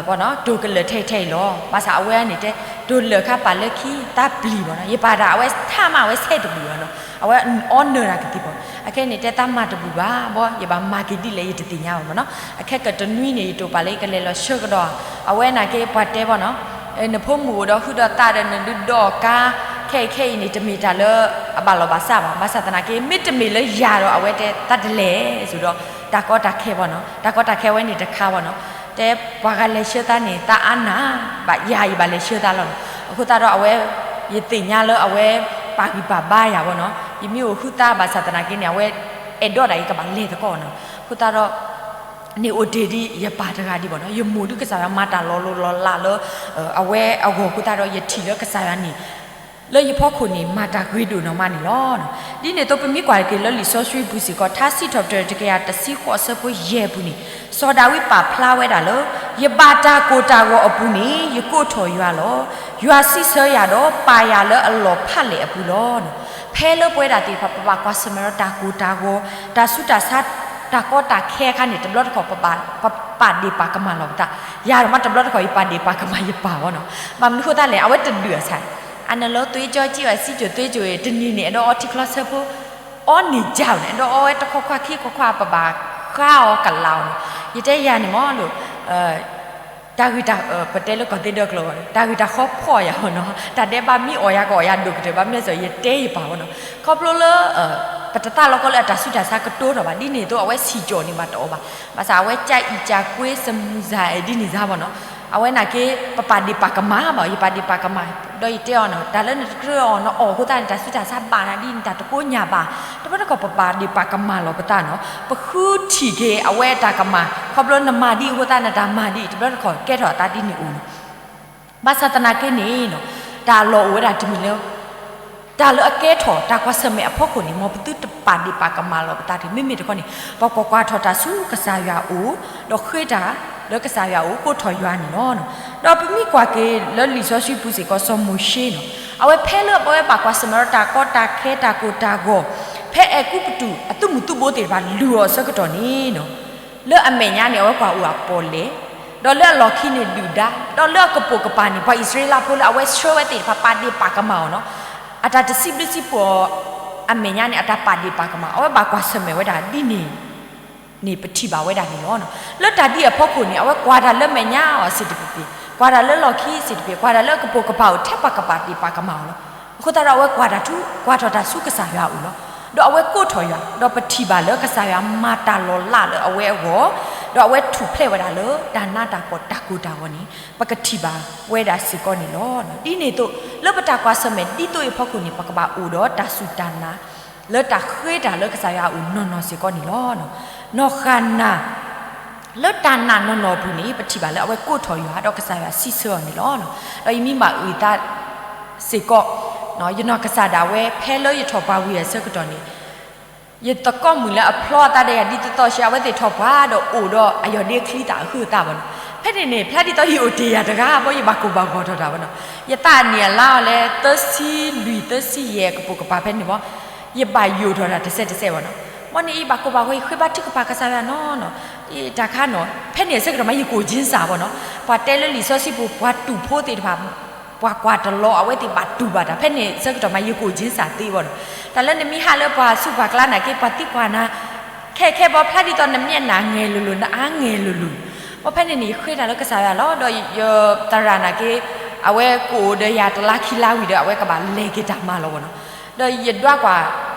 ဘၣ်နီၤ တိၢ်ကလၢာ်ထဲအံၤထဲအံၤလီၤ ဘၣ်ဆၣ်အဝဲန့ၣ်တဲ တိၢ်လၢာ်ခါပာ်လၢခံ သးပျံၤဘၣ်နီၤ ယပၢ်တၢ်အဝဲထၣ်မး အဝဲဆဲးတဘျုးဘၣ်နီၤ အဝဲအီနၢၤတၢ်ကသံၣ်ဖီၣ် အခဲန့ၣ်တဲသးမၤတဘျုးဘၣ် ဘၣ်ယဘၣ်မၤက့ၤဒ်လဲၣ်ယတသ့ၣ်ညါဘၣ်မးနီၤ အခဲကတနွံန့ၣ် ယတိၢ်ပာ်လၢယကလဲၤလီၤဆှၢကဒီး အဝဲနာ်က့ပှၤတဲဘၣ်နီၤ နဖိမုၣ်အိၣ်ဒီးဟုဒီးသးဒီးနဒုးဒီးကါ ခဲအံၤခဲအံၤန့ၣ် တမ့ၢ်တၢ်လၢအဘၣ်လီၤဘၣ်စးဘၣ် ဘၣ်ဆၣ်သနာ်က့ မ့တမ့ၢ်လၢယၤဒီးအဝဲတဲသးတလဲၤ စံးဒီး တၢ်ကီတၢ်ခဲဘၣ်နီၤ တၢ်ကီတၢ်ခဲဝဲန့ၣ်တခါဘၣ်နီၤ တဲပှၤဂၤလဲၤဆှၢသးန့ၣ် သးအါနၢ် ဘၣ်ယၤယဘၣ်လဲၤဆှၢသးလီၤနီၤ အဃိသတးဒီးအဝဲ ယသ့ၣ်ညါလၢအဝဲ ပာ်ဂံၢ်ပာ်ဘါယၤဘၣ်နီၤ ယမ့ၢ်အိၣ်ဟုသးဘၣ်ဆၣ်သနာ်က့န့ၣ် အဝဲအဲၣ်ဒိးဒၣ်ယကဘၣ်လဲၤသကိးနီၤ အဃိသတးဒီး န့ၣ်အိၣ်တ့ၢ်ဒ်ယပၢ်တဂၤဒံးဘၣ်နီၤ ယမိၢ်ဒုးကစၢ်ယွၤမၤတၢ်လီၤလိၢ်လီၤလးလၢ အဝဲအဂီၢ်အဃိသတးဒီး ယထံၣ်လၢကစၢ်ယွၤန့ၣ် လၢယဖီခိၣ်န့ၣ် မၤတၢ်ဂ့ၤဒိၣ်နီၢ်မးန့ၣ်လီၤ. ဒ်န့ၣ်အသိးပမ့ၢ်ကွၢ်က့ၤလၢလံာ်စီဆှံပူၤစ့ၢ်ကီး ထါစံးထီၣ်ပတြၢၤတကယၤတဆံဃိးအဆၢဖိယဲၢ်ပူၤန့ၣ် စီၤဒၤဝံးပာ်ဖျါဝဲဒၣ်လၢ ယဘၣ်တၢ်ကိၢ်တၢ်ဂီၤအပူၤန့ၣ် ယကိးထီၣ်ယွၤလီၤ. ယွၤစံးဆၢယၤဒီး ပာ်ယၤလၢအလီၢ်ဖးလဲၢ်အပူၤလီၤ. ဖဲလၢပဝဲဒၣ်သ့ၣ်တဖၣ် ပဘၣ်ကွၢ်ဆၢၣ်မဲာ်ဒီးတၢ်ကိၢ်တၢ်ဂီၤ တၢ်ဆူးတၢ်ဆါ တၢ်ကီတၢ်ခဲအခါန့ၣ် တဘျီတခီၣ် ပပာ်ဒ့ၣ်ပာ်ကမၣ်လီၤပသး, ယၤဒၣ်မးတဘျီတခီၣ် ယပာ်ဒ့ၣ်ပာ်ကမၣ်ယပၢ်ဘၣ်နီၤ. ဘၣ်မနုၤအဃိသတးလဲၣ် အဝဲတဒုးအဆၣ်, အနၢၣ်လီၤသွံၣ်ကၠီကၠံၣ်ဝဲ စံၣ်ကၠိၣ်သွံၣ်ကၠိၣ် တနံၤန့ၣ် အဲၣ်ဒိးအီထံချီဆၢဖိ အီန့ၢ်ကၠၢ်န့ၣ် အဲၣ်ဒိးအီဝဲတခွါခွါခံခွါခွါ ပဘၣ်ဃါအီၤကလာ်အီၤန့ၣ်, ယတဲယၤန့ၣ်မးလိၤ တၢ်ဂ့ၢ်တၢ် ပတဲလၢကီၢ်သ့ဒီကျိာ် တၢ်ဂ့ၢ်တၢ်ဃီဖှီၣ်ယၤဘၣ်နီၤ, တၢ်ဒဲးဘးမ့ၢ်အီၣ်ယၤကအီၣ်ယၤဒိၣ်ကတၢၢ် ဘၣ်မနုၤလဲၣ် ယတဲယပၢ်ဘၣ်နီၤ, ခီဖျိလၢ ပတသးလီကီလၢအတၢ်ဆူးတၢ်ဆါကတိၤထီၣ်ဘၣ်, ဒ်န့ၣ်အသိးအဝဲစံၣ်ကၠီၣ်န့ၣ်ဘၣ်တအီၣ်ဘၣ်, ဘၣ်ဆၣ်အဝဲကအံၣ်ကၠၢ်ကွ့စမူၤစၢ်အဲၣ်ဒ်န့ၣ်စါဘၣ်နီၤ, အဝဲနာ်က့ ပပာ်ဒ့ၣ်ပာ်ကမၣ်ဘၣ်, ယပာ်ဒ့ၣ်ပာ်ကမၣ်, ဒီးယတဲအီၤနီၤ တၢ်လၢနတကြၢးအီၤနအီၣ်အဃိသတးန့ၣ် တၢ်ဆူးတၢ်ဆါဘၣ်နၤဒ်န့ၣ် တၢ်တကိးညၣ်ဘၣ်, တဘျီတခီၣ်ပပာ်ဒ့ၣ်ပာ်ကမၣ်လီၤပသးနီၤ, ပဃုထံၣ်က့ၤအဝဲအတၢ်ကမၣ် ခီဖျိနမၤဒ်အဃိသတးနတၢ်မၤဒ်အံၤ တဘျီတခီၣ်ကဲထီၣ်အသးဒ်န့ၣ်အိၣ်နီၤ. ဘၣ်ဆၣ်သနာ်က့န့ၣ် တၢ်အလီၢ်အိၣ်ဝဲဒၣ်တမံၤလၢ တၢ်လၢအကဲထီၣ်တၢ်ကွၢ်ဆၢၣ်မဲာ်အဖီခိၣ်န့ၣ် မ်ပသုတပာ်ဒ့ၣ်ပာ်ကမၣ်လီၤပသးတဂ့ၤ, မ့မ့ၢ်တခီန့ၣ် ပကကွၢ်ထီၣ်တၢ်ဆူကစၢ်ယွၤအအိၣ်, ဒီးဃ့တၢ်လၢကစၢ်ယွၤအအိၣ် ကိးထီၣ်ယွၤန့ၣ်လီၤ. ဒီးပမ့ၢ်ကွၢ်က့ၤလၢလံာ်စီဆှံပူၤစ့ၢ်ကီး စီၤမိၤၡ့နီၤ, အဝဲဖဲလၢအဝဲဘၣ်ကွၢ်ဆၢၣ်မဲာ်ဒီးတၢ်ကီတၢ်ခဲတၢ်ကိၢ်တၢ်ဂီၤ, ဖဲအဲၤကူပတူးအသုးမုၢ်သုးဘိသ့ၣ်တဖၣ်လုၢ်အီၤအဆၢကတီၢ်န့ၣ် လၢအမဲာ်ညါန့ၣ် အဝဲကွၢ်အိၣ်အပီၣ်လဲၣ်, ဒီးလၢအလီၢ်ခံန့ၣ်ဒုၣ်ဒါ, ဒီးလၢအကပိာ်ကပၤန့ၣ် ပှၤအံၣ်စရ့လးဖိလၢအဝဲဆှၢဝဲသ့ၣ်တဖၣ်ပာ်ဒ့ၣ်ပာ်ကမၣ်အီၤနီၤ, အတၢ်တဆံဘျုးဆံပှီၤအမဲာ်ညါန့ၣ် အတၢ်ပာ်ဒ့ၣ်ပာ်ကမၣ် အဝဲဘၣ်ကွၢ်ဆၢၣ်မဲာ်ဝဲဒၣ်ဒ်န့ၣ် န့ၣ်ပထံၣ်ဘၣ်ဝဲဒၣ်န့ၣ်လီၤ. လၢတၢ်ဒ်အံၤအဖီခိၣ်န့ၣ် အဝဲကွၢ်တၢ်လၢမဲာ်ညါအီၤစ့ၢ်တဖၣ်, ကွၢ်တၢ်လၢလီၢ်ခံစ့ၢ်တဖၣ်, ကွၢ်တၢ်လၢအကပိာ်ကပၤအိၣ်ထဲပှၤကပာ်ဒ့ၣ်ပာ်ကမၣ်အီၤလီၤ. အဃိသတးဒီးအဝဲကွၢ်တၢ်ထူ ကွၢ်ထီၣ်တၢ်ဆူကစၢ်ယွၤအအိၣ်လီၤ. ဒီးအဝဲကိးထီၣ်ယွၤ, ဒီးပထံၣ်ဘၣ်လၢကစၢ်ယွၤမၤတၢ်လီၤလးလၢအဝဲအဂီၢ်, ဒီးအဝဲထူၣ်ဖျဲးဝဲဒၣ်လၢတၢ်နးတၢ်ဖှီၣ်တၢ်ကိၢ်တၢ်ဂီၤန့ၣ် ပကထံၣ်ဘၣ်ဝဲဒၣ်စ့ၢ်ကီးန့ၣ်လီၤ. ဒ်န့ၣ်အသိး လၢပတၢ်ကွၢ်ဆၢၣ်မဲာ်ဒ်သိးအံၤအဖီခိၣ်န့ၣ် ပကဘၣ်အိၣ်ဒီးတၢ်စူၢ်တၢ်နာ် လၢတၢ်ဃ့တၢ်လၢကစၢ်ယွၤအအိၣ်နီၢ်နီၢ်စ့ၢ်ကီးန့ၣ်လီၤ. နီၢ်ဃၣ်နၤ လၢတၢ်နာ်နီၢ်နီၢ်အပူၤန့ၣ် ပထံၣ်ဘၣ်လၢအဝဲကိးထီၣ်ယွၤ ဒီးကစၢ်ယွၤစံးဆၢအီၤန့ၣ်လီၤ. ဒီးယမ့ၢ်ဘၣ်အုၣ်သးစ့ၢ်ကီး ယနီၢ်ကစၢ်ဒၣ်ဝဲ ဖဲလၢယထီၣ်ပှၤဝံၤအဆၢကတီၢ်န့ၣ် ယသကိးမုၣ်လၢအဖျီအသးဒီးယၤဒ်သိးသိးဆှံ အဝဲသ့ၣ်ထီၣ်ပှၢ်ဒီးအိၣ်ဒီးအယီၢ်ဒ့ချံသၣ်အဟုးအသးဘၣ်နီၤ. ဖဲန့ၣ်န့ၣ် ဖျါဒ်သိးယအိၣ်တ့ၢ်ယၤတဂၤ ဘၣ်ယဘၣ်ကိၢ်ဘၣ်ဂီၤထီၣ်တၢ်ဘၣ်နီၤ. ယသးအနံၣ်အလါအီၤလဲၤသၢဆံလွံၢ်သၢဆံယဲၢ်ကပိာ်ကပၤဖဲန့ၣ်ဘၣ်, ယဘၣ်ယိၣ်ထီၣ်တၢ်တစဲးတစဲးဘၣ်နီၤ. ဘၣ်န့ၣ်ယဘၣ်ကိၢ်ဘၣ်ဂီၤ ယဃ့ဘါထုကဖၣ်ကစၢ်ယွၤနီၤနီၤ, တၢ်ခါနီၤ ဖဲန့ၣ်အဆၢကတီၢ်မး ယကအိၣ်ကၠ့စၢ်ဘၣ်နီၤ. ပှၤတဲလၢလံာ်စီဆှံပူၤ ပှၤတူၢ်ဖိသ့ၣ်တဖၣ် ပှၤကွၢ်တလီၤအဝဲသ့ၣ်ဘၣ်တူၢ်ဘၣ်တၢ် ဖဲန့ၣ်ဆၢကတီၢ်မး ယကအိၣ်ကၠ့စၢ်သ့ဘၣ်နီၤ. တၢ်လၢနမ့ၢ်ဟးလၢပှၤဆူးပှၤကျါနာ်က့ ပှၤသံကွၢ်နၤ ခဲခဲဘၣ်ဖျါဒ်သိးနမ့ၢ်နၢ်ငဲၤလိၤလိၤ နအါငဲၤလိၤလိၤ. ဘၣ်ဖဲန့ၣ်န့ၣ် ယဃ့တၢ်လၢကစၢ်ယွၤလီၤ. ဒီးယသရၣ်နာ်က့ အဝဲကအိၣ်ဒီးယၤတလါခံလါဝံၤဒီး အဝဲကဘၣ်လဲၤက့ၤတၢ်မၤလီၤဘၣ်နီၤ. ဒီးယဒွးကွၢ်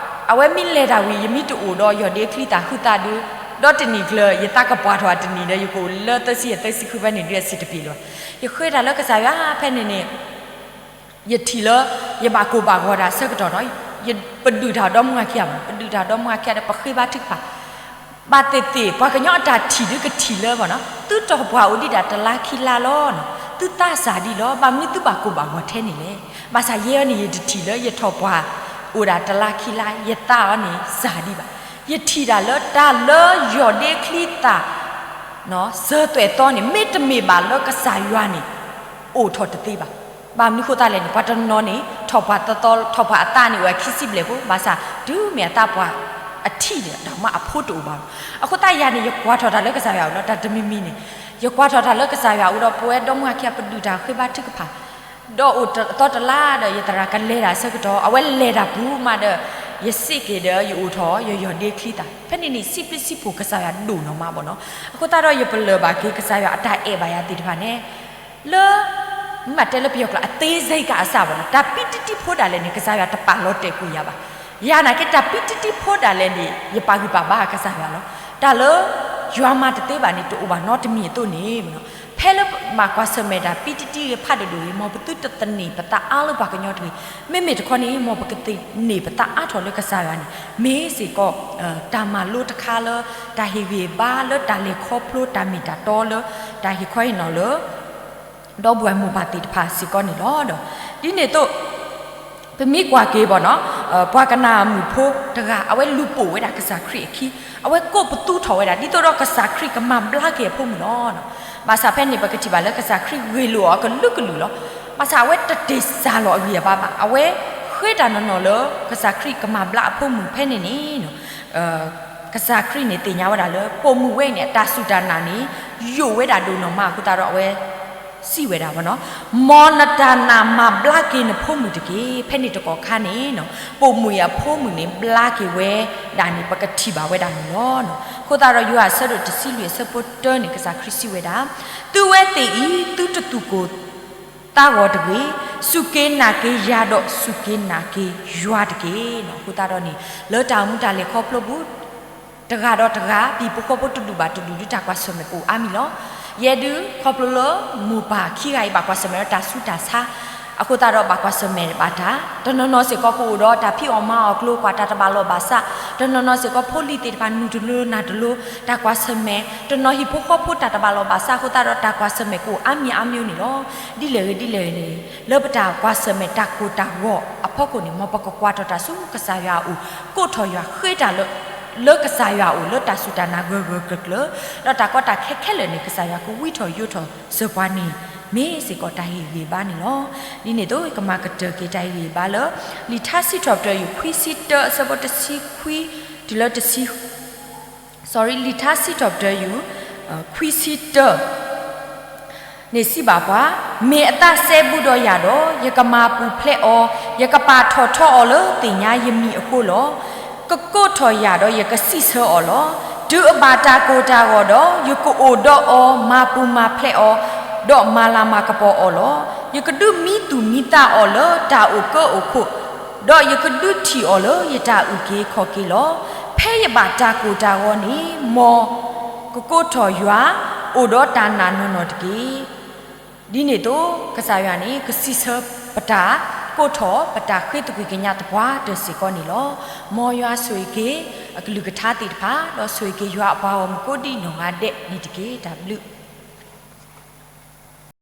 အဝဲမ့ၢ်လဲၤတၢ်ဝံၤ ယမ့ၢ်တအိၣ်ဒီးယီၢ်ဒ့ချံသၣ်ဟုးသးဒုး ဒီးတနံၣ်ကျၢၤ ယသးကပှၢ်ထီၣ်အတနံၣ်ဒီး ယကအိၣ်လၢသၢဆံယဲၢ်သၢဆံဃုဖဲန့ၣ်ဒုး အဆံးတပျံၤလီၤ. ယဃ့တၢ်လၢကစၢ်ယွၤဖဲန့ၣ်န့ၣ် ယထံၣ်လၢ ယဘၣ်ကိၢ်ဘၣ်ဂီၤတၢ်ဆၢကတီၢ်နီၤ. ပဒုးတၢ်ဒီမါခံဂၤမး ပဒုးတၢ်ဒီမါခံဂၤဒီး ပဃ့ဘါထုကဖၣ် ဘၣ်သ့ၣ်သ့ၣ် ပှၤကညီအတၢ်ထံၣ်ဒုးကထံၣ်လၢဘၣ်နီၤ သုထီၣ်ပှၢ်အိၣ်ဒံးဒၣ်တလါခံလါလီၤ. သုသးစၢ်ဒံးလီၤ. ဘၣ်မနုၤသုဘၣ်ကိၢ်ဘၣ်ဂီၤထဲန့ၣ်လဲၣ်. ဘၣ်ဆၣ်ယဲအံၤန့ၣ် ယတထံၣ်လၢယထီၣ်ပှၢ်အိၣ်ဒၣ်တလါခံလါ ယသးအီၤန့ၣ်စၢ်ဒံးဘၣ်. ယထံၣ်ဒၣ်လၢတၢ်လၢယီၢ်ဒ့ချံသၣ် စၢၤသွဲၣ်သီန့ၣ် မ့တမ့ၢ်ဘၣ်လၢကစၢ်ယွၤန့ၣ် အိၣ်ထီၣ်တသ့ဘၣ်. ဘၣ်မနုၤဃိသတးလဲၣ်န့ၣ် ပှၤတနီၤန့ၣ် ထီၣ်ပှၢ်သီသီ ထီၣ်ပှၢ်အသးန့ၣ်အိၣ်ဝဲခံဆံဘျဲၣ်ဖိ ဘၣ်ဆၣ် တုၤမ့ၢ်အသးပှၢ်အထံၣ်န့ၣ် တၢ်မၤအဖိတအိၣ်ဘၣ်လီၤ. အဃိသတးယၤန့ၣ် ယကွၢ်ထီၣ်တၢ်လၢကစၢ်ယွၤအအိၣ်လီၤ. တၢ်တမံၤမံၤန့ၣ် ယကွၢ်ထီၣ်တၢ်လၢကစၢ်ယွၤအအိၣ်ဒီး ပဝဲဒီမါခံဂၤ ပဒုးတၢ်ဃ့ဘါထုကဖၣ် ဒီးအိၣ်သီတလါဒီး ယသရၣ်ကလဲၤတၢ်ဆၢကတီၢ် အဝဲလဲၤတၢ်ပူၤမးဒီး ယစံးက့ၤဒီး ယအိၣ်ထီၣ်ယီၢ်ဒ့ချံသၣ် ဖဲန့ၣ်န့ၣ် စံးဘျုးစံးဖှိၣ်ကစၢ်ယွၤဒိၣ်နီၢ်မးဘၣ်နီၤ. အဃိသတးဒီး ယပလၢၢ်ဘၣ်က့ၤ ကစၢ်ယွၤအတၢ်အဲၣ်ဘၣ်ယၤသ့ၣ်တဖၣ်န့ၣ် လၢ မ့ၢ်တဲလၢပယီၤကျိာ် အသေးစိတ်ကအစ ဘၣ်နီၤ. တၢ်ပံတံတံဖိဒၣ်လဲာ်န့ၣ် ကစၢ်ယွၤတပာ်လီၤတဲာ်ကွံာ်ယၤဘၣ်. ယၤနာ်က့ တၢ်ပံတံတံဖိဒၣ်လဲာ်န့ၣ် ယပာ်ဂံၢ်ပာ်ဘါကစၢ်ယွၤလီၤ. တၢ်လၢ ယွၤမၤတသ့ဘၣ်န့ၣ် တအိၣ်ဘၣ်နီတမံၤအသိးန့ၣ် ဖဲလၢဘၣ်ကွၢ်ဆၢၣ်မဲာ်တၢ်ပံတံတံဂ့ၤ ဖးဒိၣ်ဒိၣ်ဂ့ၤ မ်ပသုတသန့ၤပသးအါလၢပှၤကညီတဂ့ၤ. မ့မ့ၢ်တခီန့ၣ် မ်ပကသန့ၤပသးအါထီၣ်လၢကစၢ်ယွၤန့ၣ် မ့ၢ်စ့ၢ်ကီး တၢ်မၤလိတခါလၢ တၢ်ဟ့ၣ်ဂံၢ်ဘါလၢတၢ်လဲၤခီဖျိ တၢ်မ့ၢ်တၢ်တီလၢ တၢ်ဟ့ၣ်ခီဟ့ၣ်နီၤလၢ ဒီပုၢ်ဝဲၢ်မိၢ်ပၢ်သ့ၣ်တဖၣ်စ့ၢ်ကီးန့ၣ်လီၤ. ဒီး ဒ်န့ၣ်အသိး ပမ့ၢ်ကွၢ်က့ၤဘၣ်နီၤ ပှၤကနၣ်မုၣ်ဖိတဂၤ အဝဲလူၤပိာ်ဝဲဒၣ်ကစၢ်ခရံာ်အခံ, အဝဲကိးပသူထီၣ်ဝဲဒၣ် ဒ်သိးဒီးကစၢ်ခရံာ်ကမၤဘျါက့ၤအဖိမုၣ်လီၤ. ဘၣ်ဆၣ်ဖဲန့ၣ် ပကထံၣ်ဘၣ်လၢကစၢ်ခရံာ်ဂ့ၢ်လိာ်အီၤကလုာ်ကလုာ်လီၤ. ဘၣ်ဆၣ်အဝဲတတ့ၢ်စၢ်လီၤအဂံၢ်အဘါဘၣ်. အဝဲဃ့တၢ်နီၢ်နီၢ်လၢ ကစၢ်ခရံာ်ကမၤဘျါအဖိမုၣ်ဖဲန့ၣ်န့ၣ် ကစၢ်ခရံာ်န့ၣ်သ့ၣ်ညါဝဲဒၣ်လၢ ပိာ်မုၣ်ဝဲအံၤန့ၣ် အတၢ်စူၢ်တၢ်နာ်န့ၣ် ယိာ်ဝဲဒၣ်ဒိၣ်နီၢ်မးအဃိသတးဒီး အဝဲ စံးဝဲဒၣ်ဘၣ်နီၤ, မ်နတၢ်နာ်မၤဘျါက့ၤနဖိမုၣ်တက့ၢ်. ဖဲန့ၣ်တကီၢ်ခါန့ၣ် ပိာ်မုၣ်အံၤအဖိမုၣ်န့ၣ် ဘျါက့ၤဝဲဒၣ်န့ၣ် ပကထံၣ်ဘၣ်ဝဲဒၣ်န့ၣ်လီၤ. အဃိသတးဒီး ယိၤဟၣ်အဆၢဒိၣ်တဆံလွံၢ်အဆၢဖိတၢန့ၣ် ကစၢ်ခရံာ်စံးဝဲဒၣ်, သုဝဲသ့ၣ်အံၤ သုတသူၣ်ကိၢ်သးဂီၤတဂ့ၤ, စူၢ်က့ၤနာ်က့ၤယၤဒီးစူၢ်က့ၤနာ်က့ၤယွၤတက့ၢ်. အဃိသတးဒီးန့ၣ် လၢတၢ်အိၣ်မူတၢ်လဲၤခီဖျိပူၤ တဂၤဒီးတဂၤ ပဟံၣ်ဖိဃီဖိတဒူၣ်ဘၣ်တဒူၣ်ဒုး တၢ်ကွၢ်ဆၢၣ်မဲာ်ကအိၣ်အါမံၤလီၤ. ယဲဒုး ခီဖျိလၢမိၢ်ပၢ်ခံဂၤအံၤ ဘၣ်ကွၢ်ဆၢၣ်မဲာ်ဒီးတၢ်ဆူးတၢ်ဆါ အဃိသတးဒီး ဘၣ်ကွၢ်ဆၢၣ်မဲာ်ဘၣ်တၢ်, တနီၤနီၤစ့ၢ်ကီးကအိၣ်ဒီးတၢ်ဖံးအီၣ်မၤအီၣ်ကျိၤ ကွၢ်တၢ်တဘၣ်လိာ်ဘၣ်စး, တနီၤနီၤစ့ၢ်ကီးဖိလံၤသ့ၣ်တဖၣ်နုာ်တလိၤနၢ်တလိၤ တၢ်ကွၢ်ဆၢၣ်မဲာ်, တနီၤဟံၣ်ဖိဃီဖိတၢ်တဘၣ်လိာ်ဘၣ်စးအဃိသတးဒီး တၢ်ကွၢ်ဆၢၣ်မဲာ်ကအိၣ်အါမံၤအါမံၤန့ၣ်လီၤ. ဒ်လဲၣ်ဂ့ၤဒ်လဲၣ်ဂ့ၤန့ၣ် လၢပတၢ်ကွၢ်ဆၢၣ်မဲာ်တၢ်ကိၢ်တၢ်ဂီၤအဖီခိၣ်န့ၣ် မ်ပကကွၢ်ထီၣ်တၢ်ဆူကစၢ်ယွၤအအိၣ်, ကိးထီၣ်ယွၤ ဃ့တၢ်လၢ လၢကစၢ်ယွၤအအိၣ် လၢတၢ်စူၢ်တၢ်နာ်ဂၢၢ်ဂၢၢ်ကျၢၤကျၢၤ, ဒီးတၢ်ကီတၢ်ခဲခဲလၢာ်န့ၣ် ကစၢ်ယွၤကဝံထီၣ်ယိးထီၣ်စၢၤပှၤန့ၣ် မ့ၢ်စ့ၢ်ကီးတၢ်ဟ့ၣ်ဂံၢ်ဘါန့ၣ်လီၤ. ဒ်န့ၣ်အသိး ကမၤကတၢၢ်က့ၤတၢ်ဟ့ၣ်ဂံၢ်ဘါလၢ လံာ်ထါစံးထီၣ်ပတြၢၤ ယူၢ်ခွံဆံတၢ အဆၢဖိတဆံခွံ တုၤလၢတဆံ sorry လံာ်ထါစံးထီၣ်ပတြၢၤ ယူၢ် ခွံဆံတၢ န့ၣ်စံးဘၣ်ပှၤ, မ့ၢ်အသးစဲဘူးဒီးယၤဒီး ယကမၤပူၤဖျဲးအီၤ, ယကပာ်ထီၣ်ထီအီၤလၢသ့ၣ်ညါယမံၤအဃိလီၤ. ကကိးထီၣ်ယၤဒီးယကစံးဆၢအီၤလီၤ. တုၤအဘၣ်တၢ်ကိၢ်တၢ်ဂီၤဒီး ယကအိၣ်ဒီးအီၤ မၤပူၤမၤဖျဲးအီၤ, ဒီးမၤလၤမၤကပီၤအီၤလီၤ. ယကဒုးမံသူၣ်မံသးအီၤလၢတၢ်အိၣ်ကၢအိၣ်ခိၣ် ဒီးယကဒုးထံၣ်အီၤလၢယတၢ်အုၣ်က့ၤခီၣ်က့ၤလီၤ. ဖဲယဘၣ်တၢ်ကိၢ်တၢ်ဂီၤန့ၣ် မ်ကကိးထီၣ်ယွၤ အိၣ်ဒီးတၢ်နာ်နီၢ်နီၢ်တက့ၢ်. ဒ်န့ၣ်အသိး ကစၢ်ယွၤန့ၣ် ကစံးဆၢပတၢ်ကိးထီၣ် ပတၢ်ဃ့သကွံၢ်ကညးသပှၢ်တၢၢ်စ့ၢ်ကီးန့ၣ်လီၤ. မ်ယွၤဆိၣ်ဂ့ၤက့ၤအကလုၢ်ကထါသ့ၣ်တဖၣ် ဒီးဆိၣ်ဂ့ၤက့ၤယွၤအပှၤဂီၢ်မုၢ်ကိးဒံးနီၢ်ဂၤဒဲးန့ၣ်တက့ၢ်. တၢ်ဘျုး